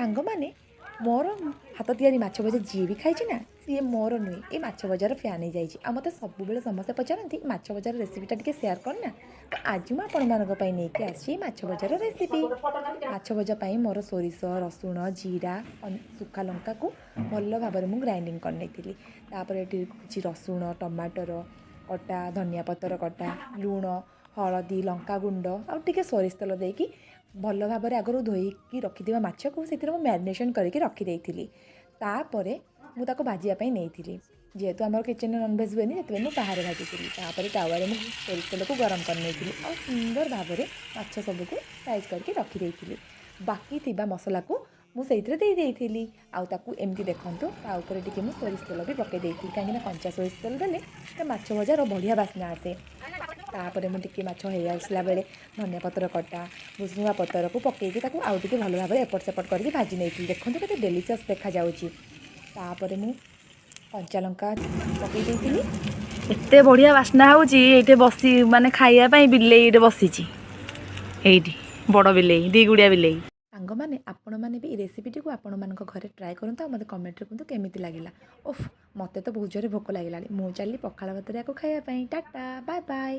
ସାଙ୍ଗମାନେ, ମୋର ହାତ ତିଆରି ମାଛ ଭଜା ଯିଏ ବି ଖାଇଛି ନା, ସିଏ ମୋର ନୁହେଁ, ଏ ମାଛ ଭଜାର ଫ୍ୟାନ୍ ହେଇଯାଇଛି। ଆଉ ମୋତେ ସବୁବେଳେ ସମସ୍ତେ ପଚାରନ୍ତି, ମାଛ ଭଜାର ରେସିପିଟା ଟିକେ ସେୟାର କର ନା। ତ ଆଜି ମୁଁ ଆପଣମାନଙ୍କ ପାଇଁ ନେଇକି ଆସିଛି ମାଛ ଭଜାର ରେସିପି। ମାଛ ଭଜା ପାଇଁ ମୋର ସୋରିଷ, ରସୁଣ, ଜିରା, ଶୁଖା ଲଙ୍କାକୁ ଭଲ ଭାବରେ ମୁଁ ଗ୍ରାଇଣ୍ଡିଙ୍ଗ କରିନେଇଥିଲି। ତାପରେ ଏଠି କିଛି ରସୁଣ, ଟମାଟର କଟା, ଧନିଆ ପତ୍ର କଟା, ଲୁଣ, ହଳଦୀ, ଲଙ୍କାଗୁଣ୍ଡ ଆଉ ଟିକେ ସୋରିଷ ତେଲ ଦେଇକି ଭଲ ଭାବରେ ଆଗରୁ ଧୋଇକି ରଖିଥିବା ମାଛକୁ ସେଥିରେ ମୁଁ ମ୍ୟାରିନେସନ୍ କରିକି ରଖିଦେଇଥିଲି। ତାପରେ ମୁଁ ତାକୁ ଭାଜିବା ପାଇଁ ନେଇଥିଲି। ଯେହେତୁ ଆମର କିଚେନ୍ରେ ନନଭେଜ୍ ହୁଏନି, ସେଥିପାଇଁ ମୁଁ ବାହାରେ ଭାଜିଥିଲି। ତାପରେ ତାୱାରେ ମୁଁ ସୋରିଷ ତେଲକୁ ଗରମ କରିନେଇଥିଲି ଆଉ ସୁନ୍ଦର ଭାବରେ ମାଛ ସବୁକୁ ସାଇଜ୍ କରିକି ରଖିଦେଇଥିଲି। ବାକି ଥିବା ମସଲାକୁ ମୁଁ ସେଇଥିରେ ଦେଇ ଦେଇଥିଲି। ଆଉ ତାକୁ ଏମିତି ଦେଖନ୍ତୁ, ତା ଉପରେ ଟିକେ ମୁଁ ସୋରିଷ ତେଲ ବି ପକାଇ ଦେଇଥିଲି, କାହିଁକିନା କଞ୍ଚା ସୋରିଷ ତେଲ ଦେଲେ ସେ ମାଛ ଭଜାର ବଢ଼ିଆ ବାସ୍ନା ଆସେ। ତାପରେ ମୁଁ ଟିକେ ମାଛ ହେଇ ଆସିଲା ବେଳେ ଧନିଆ ପତ୍ର କଟା, ଭୃସୁଙ୍ଗା ପତ୍ରକୁ ପକାଇକି ତାକୁ ଆଉ ଟିକେ ଭଲ ଭାବରେ ଏପଟ ସେପଟ କରିକି ଭାଜି ନେଇଥିଲି। ଦେଖନ୍ତୁ କେତେ ଡେଲିସିୟସ୍ ଦେଖାଯାଉଛି। ତାପରେ ମୁଁ କଞ୍ଚା ଲଙ୍କା ପକାଇ ଦେଇଥିଲି। ଏତେ ବଢ଼ିଆ ବାସ୍ନା ହେଉଛି ଏଇଠି ବସି ମାନେ ଖାଇବା ପାଇଁ। ବିଲେଇ ଏଇଠି ବସିଛି, ଏଇଠି ବଡ଼ ବିଲେଇ, ଦି ଗୁଡ଼ିଆ ବିଲେଇ। ସାଙ୍ଗମାନେ, ଆପଣମାନେ ବି ଏ ରେସିପିଟିକୁ ଆପଣମାନଙ୍କ ଘରେ ଟ୍ରାଏ କରନ୍ତୁ ଆଉ ମୋତେ କମେଣ୍ଟରେ କୁହନ୍ତୁ କେମିତି ଲାଗିଲା। ଓଫ୍, ମୋତେ ତ ବହୁତ ଜୋରେ ଭୋକ ଲାଗିଲାଣି। ମୁଁ ଚାଲିଲି ପଖାଳ ଭାତରେ ୟାକୁ ଖାଇବା ପାଇଁ। Tata, bye bye.